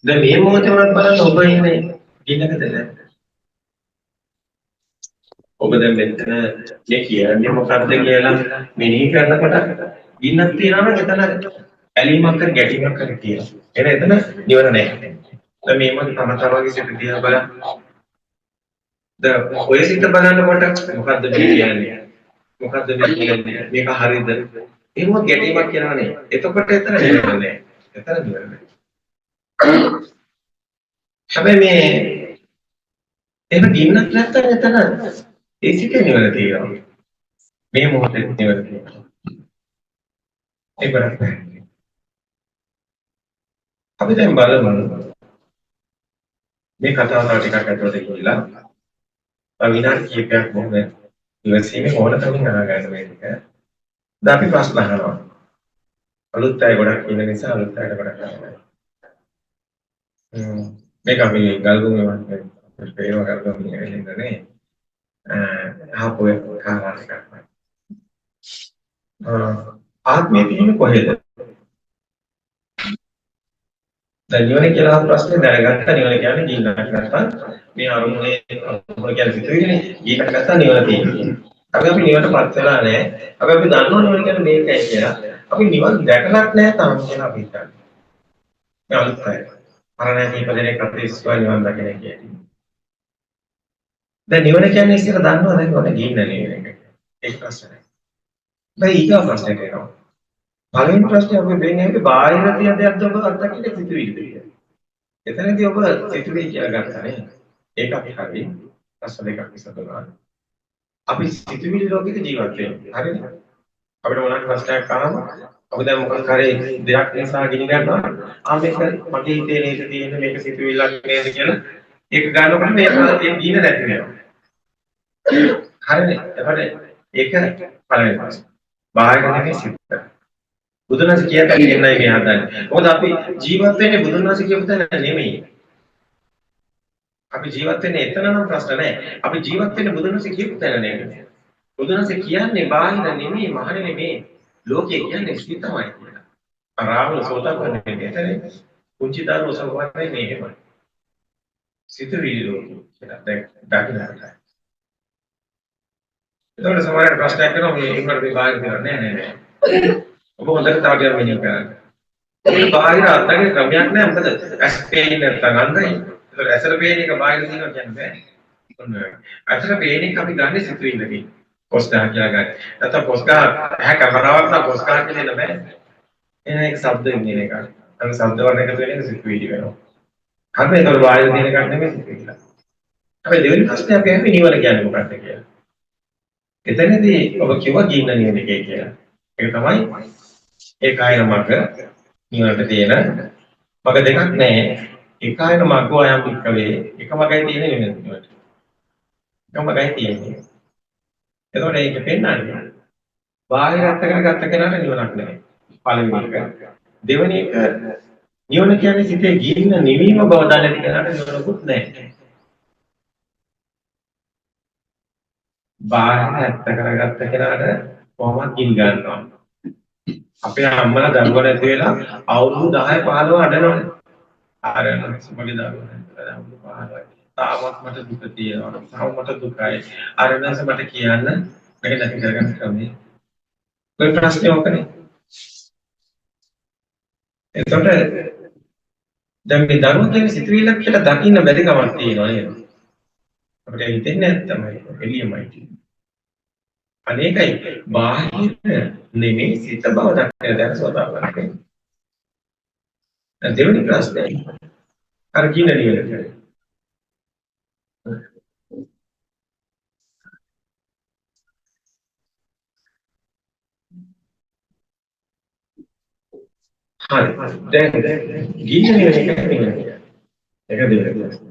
දැන් මේ මොහොතේ වුණත් බලන්න ඔබ ඉන්නේ ගින්නකද නැද්ද? ඔබ දැන් මෙතන මේ කියන්නේ මොකද්ද කියලා මෙනෙහි කරනකොට ගින්නක් තියනවා නම් එතන ඇලීමක් කර ගැටීමක් කර තියෙනවා. එන එතන නිවන නැහැ. දැන් මේ මොහොතේ තම තමන්ගේ සිත දිහා බලන්න. දැන් ඔය සිත බලනකොට මොකද්ද මේ කියන්නේ? මොකද්ද මේ කියන්නේ? මේක හරිද? එහෙම ගැටීමක් කියනවනේ. එතකොට එතන නිවන නැහැ. එතන නිවන නැහැ. හැබැයි මේ එහෙම ගින්නක් නැත්තම් එතන ඒ සිතේ නිවන තියෙනවා. මේ මොහොතේ නිවන තියෙනවා. ඒක නෑ. අපි දැන් බලමු මේ කතාව තව ටිකක් ඇතුළට ගිහිල්ලා තව විනාඩි කිහිපයක් බොහොම ඉවසීමෙන් ඕන තරමින් අහගන්න මේ ටික. දැන් අපි ප්‍රශ්න අහනවා. අලුත් අය ගොඩක් ඉන්න නිසා අලුත් අයට ගොඩක් අහනවා. මේක අපි ගල්ගොමේ වගේ අපිට පේනවා ගල්ගොමේ ඇවිල්ලා ඉඳනේ. අහපු කාරණා ටිකක්. ආත්මය තියෙන්නේ කොහෙද? දැන් නිවන කියලා අහපු ප්‍රශ්නේ දැනගත්තා. නිවන කියන්නේ ගින්නක් නැත්තම් මේ අරමුණේ අරමුණ කියන්නේ සිතුවිලිනේ. ගින්නක් නැත්තම් නිවන තියෙන්නේ. අපි නිවනටපත් වෙලා නැහැ. අපි දන්නවා නිවන කියන්නේ මේකයි කියලා. අපි නිවන් දැකලත් නැහැ තාම කියලා අපි හිතන්නේ. මේ අලුත් අය. පරණ කීප දෙනෙක් අතර ඉස්සුවා නිවන් දකින කියලා. දැන් නිවන කියන්නේ ඉස්සර දන්නවා දැන් ඔන්න ගින්න නිවන එක. ඒක ප්‍රශ්නයක්. දැන් ඊගා ප්‍රශ්නයට එනවා. පළවෙනි ප්‍රශ්නේ අපි වෙන්නේ අපි බාහිර තියෙන දෙයක්ද ඔබ අත්දකින්නේ සිතුවිලිද කියලා. එතනදී ඔබ සිතුවිලි කියලා ගත්තා නේ. ඒක අපි හරි ප්‍රශ්න දෙකක් විසඳුණා. අපි සිතුවිලි ලෝකෙක ජීවත් වෙන්නේ. හරිනේ. අපිට මොනක් ප්‍රශ්නයක් ආවම අපි දැන් මොකක් හරි දෙයක් නිසා ගිනි ගන්නවා. ආ මේක මගේ හිතේ නේද තියෙන්නේ මේක සිතුවිල්ලක් නේද කියලා ඒක ගන්නකොට මේක ඒ ගින්න නැති වෙනවා. හරිනේ. එතකොට ඒක පළවෙනි ප්‍රශ්නේ. බාහිර නෙමෙයි සිත. බුදුන් වහන්සේ කියන්න දෙන්නයි මේ හදන්නේ. මොකද අපි ජීවත් වෙන්නේ බුදුන් වහන්සේ කියපු තැන නෙමෙයි. අපි ජීවත් වෙන්නේ එතන නම් ප්‍රශ්න නෑ. අපි ජීවත් වෙන්නේ බුදුන් වහන්සේ කියපු තැන නෙමෙයි. බුදුන් වහන්සේ කියන්නේ බාහිර නෙමෙයි මහණෙනි මේ ලෝකය කියන්නේ සිතමයි කියලා. රාහුල සෝතාපන්න නෙමෙයි. එතන පුංචි දරුවෝ සෝවාන් නෙමෙයි එහෙමයි. සිතුවිලි ලෝකය කියලා දැන් දකින්න. එතකොට සමහරවිට ප්‍රශ්නයක් කරනවා මේ ඒකට මේ බාහිර කියලා නෑ නෑ නෑ. ඔබ හොඳට තව ටිකක් මෙනෙහි කරන්න. මේ බාහිර අත්දකින්න ක්‍රමයක් නෑ මොකද ඇස් පේන්නේ නැත්තම් අන්ධයි. ඒතකොට ඇසට පේන එක බාහිර තියෙනවා කියන්න බෑ. ඔන්න ඇසට පේන එක අපි ගන්නෙ සිතුවිල්ලකින්. කොස් ගහ කියලා ගන්න. නැත්තම් කොස් ගහ ඇහැ කැමරාවක් නම් කොස් ගහ කියලා එන්න බෑ. එන එක ශබ්ද වෙන එකක්. අන්න ශබ්ද වර්ණ එකතු වෙන එක සිතුවිලි වෙනවා. හරි ඒතකොට බාහිර තියෙන එකක් නෙමෙයි සිතුවිල්ල. හැබැයි දෙවෙනි ප්‍රශ්නේ අපි අහන්නේ නිවන කියන්නේ මොකක්ද කියලා. එතනදී ඔබ කිව්වා ගින්න නිවන එකේ කියලා. ඒක තමයි ඒකායන මග නිවනට තියෙන මග දෙකක් නෑ. ඒකායන මග්ගෝ අයම් භික්ඛවේ එක මගයි තියෙන නිවනට. එක මගයි තියෙන්නේ. එතකොට ඒක පෙන්නන්නේ බාහිර අත්ත කරගත්ත කෙනාට නිවනක් නෑ. පළවෙනි එක. දෙවෙනි එක නිවන කියන්නේ සිතේ ගින්න නිවීම බව දන්නේ නැති කෙනාට නිවනකුත් නෑ. බාහිර ඇත්ත කරගත්ත කෙනාට කොහොමද ගිනි ගන්නවා? අපේ අම්මලා දරුවා නැති වෙලා අවුරුදු 10 15 අඬනවනේ. අර මගේ දරුවා නැති වෙලා අවුරුදු 15යි. තාමත් මට දුක තියෙනවා. තාම මට දුකයි. අර නැස මට කියන්න මේක නැති කරගන්න ක්‍රමය. ඔය ප්‍රශ්නේ ඔකනේ. එතකොට දැන් මේ දරුවා කියන්නේ සිතුවිල්ලක් කියලා දකින්න බැරි කමක් තියෙනවා නේද? අපිට හිතෙන්නේ නැත්තමයි එළියමයි තියෙන්නේ. අනේකයි බාහිර නෙමෙයි සිත බව දකින දැන සෝතාපන්න වෙන්නේ. දැන් දෙවෙනි ප්‍රශ්නේ අර ගින්න නිවන කියන්නේ. හරි. දැන් ගින්න නිවන කියන්නේ නිවන කියන්නේ. ඒක දෙවෙනි ප්‍රශ්නේ.